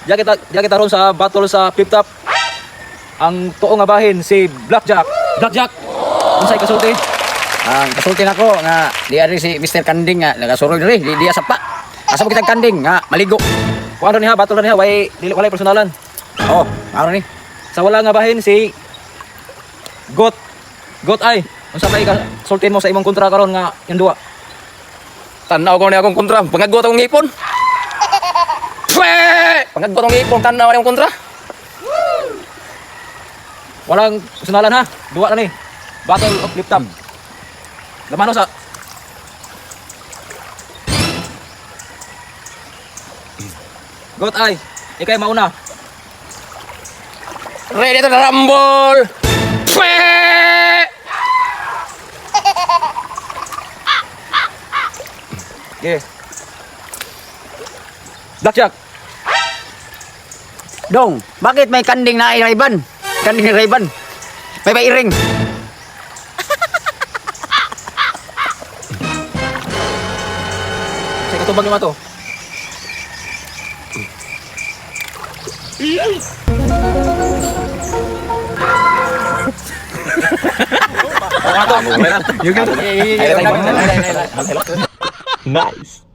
Diya kita ron sa battle sa flip top. Ang tuo nga bahin si Blackjack. Blackjack. Unsay kasulti? Ang kasulti nako nga di ari si Mr. Kanding nga nagasuroy diri, di diya sapa. Asa mo kitang kanding nga maligo. Kuan ra niya, battle ra niya, way dili walay personalan. Oh, aro ni. Sa wala nga bahin si Got. Got ay. Unsa may kasultin mo sa imong kontra karon nga yung duwa? Tanaw ko ni akong kontra, pangagot akong ngipon. Pwe! Pangagot akong ngipon, tanaw ni akong kontra. Walang personalan ha. Duwa na ni. Battle of flip top. Lamano sa Got ay. Ikay mauna. Ready to rumble. Pwe! Okay. Blackjack. Dong, bakit may kanding na ay Ray-Ban? Kanding ni Ray-Ban. May pairing. Sa katubag nima to. Nice.